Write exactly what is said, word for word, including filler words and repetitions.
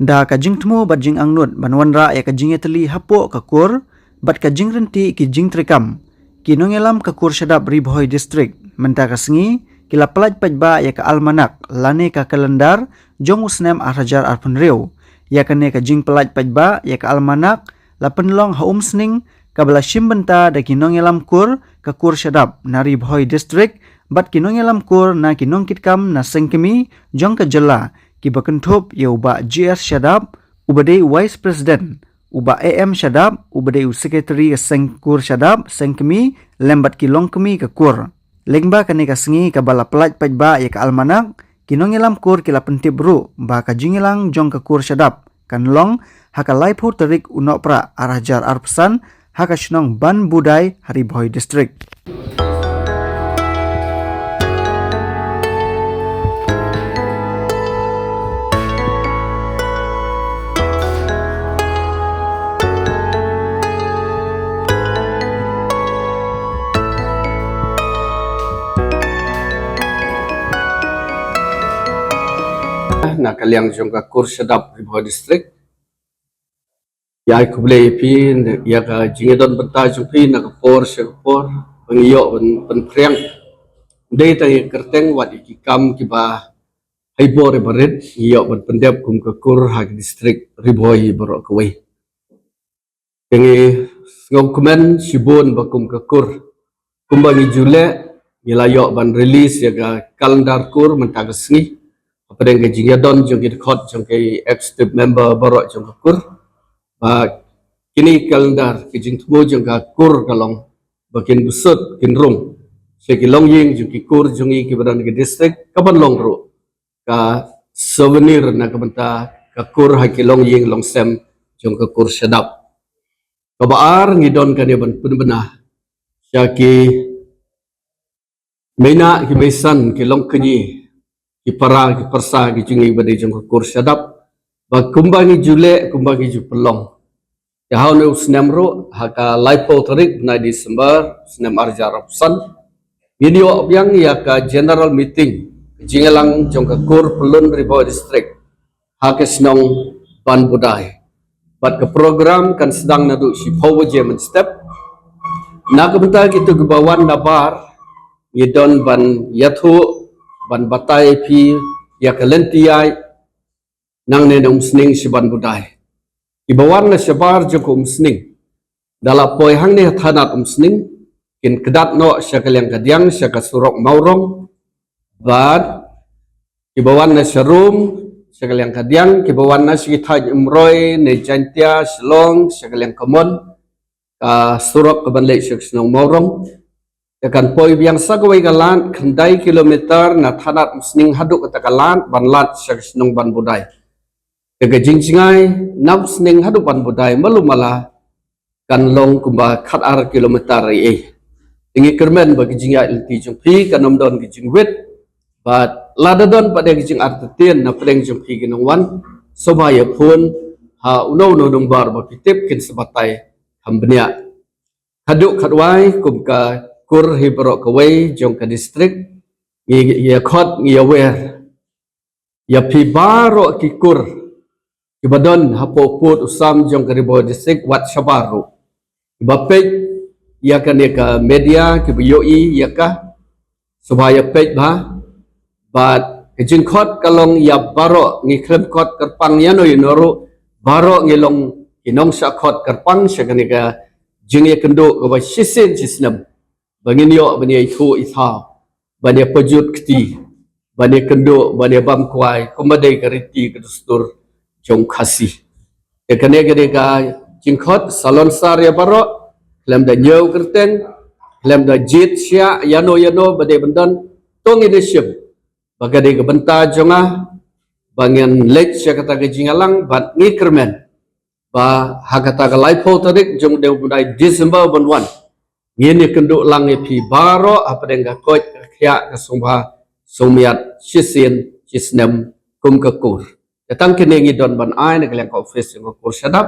Da ka jingthmu bad jingangnud ban wanrah ïa ka jingïatylli hapoh ka kur bad ka jingryntih ki jingtreikam, ki nongïalam ka kur shadap Ri Bhoi District mynta ka sngi ki la pyllait paidbah ïa ka almanak lane ka kalendar jong u snem ar hajar arphew hynriew. Ïa kane ka jingpyllait paidbah ïa ka almanak la pynlong ha Umsning, kaba la shim bynta da ki nongïalam kur ka kur shadap na Ri Bhoi District bad ki nongïalam kur na ki nongkitkam na seng kmie jong ka jylla, kiba kynthup ïa u Bah G S Shadap, uba dei u Vice President, u Bah A M Shadap, uba dei u Secretary ka seng kur shadap, seng kmie, lem bad ki longkmie ka kur. Lyngba kane ka sngi kaba la pyllait paidbah ïa ka almanak, ki nongïalam kur ki la pyntip ruh ba ka jingïalang jong ka kur shadap kan long ha ka laiphew tarik u Nohprah ar hajar arphew san ha ka shnong Banbudai ha Ri Bhoi District. Na ka liang jong ka kur shadap Ri Bhoi District, ïa khublei ïa phi ïa ka jingïadon bynta jong phi na ka por sha ka por, ba ngi ïoh ban pynphriang. Dei tang ïa ka kyrteng wat ïa ki kam kiba hei bor ïa barit ngi ïoh ban pyndep kum ka kur ha ka district Ri Bhoi baroh kawei. Te ngi sngewkmen shibun ba kum ka kur, kumba ngi ju leh, ngi la ïoh ban release ïa ka kalendar kur mynta ka sngi hapdeng ka jingïadon jong ki dkhot jong ki executive member baroh jong ka kur. Ba kine ki kalendar, ki jingthmu jong ka kur ka long ba kin bsut, kin rung sha ki longïing jong ki kur jong ngi kiba don ha ki district, kaban long ruh ka souvenir na ka bynta ka kur ha ki longïing longsem jong ka kur shadap. Kaba ar, ngi don kane ban pynbna sha ki mei na ki mei san, ki longkñi, ki para ki pyrsa ki jong ngi ba dei jong ka kur shadap, ba kumba ngi ju leh, kumba ngi ju pynlong, ïa ha une u snem ruh ha ka laiphew tarik bnai December snem ar hajar arphew san, ngin ïoh biang ïa ka general meeting, ka jingïalang jong ka kur pyllun Ri Bhoi District ha ka shnong Banbudai. Bad ka program kan sdang naduh shiphew baje mynstep. Na ka bynta kito kiba wan nabar, ngi don ban ïathuh, ban batai ïa phi ïa ka lynti ïaid nangne na Umsning sha Banbudai. Kiba wan na shabar jong ka Umsning, da la poi hangne ha thanat Umsning, kin kdat noh sha ka liang ka diang, sha ka surok Mawrong. Bad kiba wan na sharum, sha ka liang ka diang, kiba wan na sha ki thaiñ Umroi ne Jaintia, Shillong, sha ka liang ka mon, ka surok kaban leit sha ka shnong Mawrong. Te kan poi biang sa kawei ka lad khyndai kilometer na thanat Umsning haduh kata ka lad ban lad sha ka shnong Banbudai. Te ka jingjngai na Umsning haduh Banbudai malu mala kan long kumba khatar kilometer ei ei. Te ngi kyrmen ba ka jingïaid lynti jong phi kan ym don ka jingwit. Bad lada don pat de ka jingartatien na pdeng jong phi ki nongwan, sngewbha ïa phone ha uno uno u nombar ba phi tip, kin sa batai kham bniah. Haduh khatwai, kum ka kur hi baroh kawei jong ka district, ngi ïa khot, ngi ïa wer ïa phi baroh ki kur kiba don hapoh u pud u sam jong ka Ri Bhoi District, wat shabar ruh. Kiba peit ïa kane ka media, kiba ïohi ïa ka, sngewbha ïa peit bha. Bad ka jingkhot ka long ïa baroh, ngi khlem khot kyrpang ïano ïano ruh, baroh ngi long ki nongshah khot kyrpang sha kane ka jingïakynduh kaba shisien shisnem, ba ngin ïoh ban ïaithuh ithaw, ban ïapajut kti, ban ïakynduh, ban ïabam kwai kumba dei ka riti ka dustur jong u Khasi. Te kane ka dei ka jingkhot salonsar ïa baroh, khlem da ñiew kyrteng, khlem da jied shiah ïano ïano ba dei ban don. To ngin ïa shim ba ka dei ka bynta jong nga ba ngin leit sha kata ka jingïalang, bad ngi kyrmen ba ha kata ka laiphew tarik jong u bnai December ban wan, ngin ïakynduh lang ïa phi baroh hapdeng ka koit ka khiah, ka sngewbha sngewmiat, shisien shisnem, kum ka kur. Te tang kine ngi don ban ai na ka liang ka office jong ka kur shadap.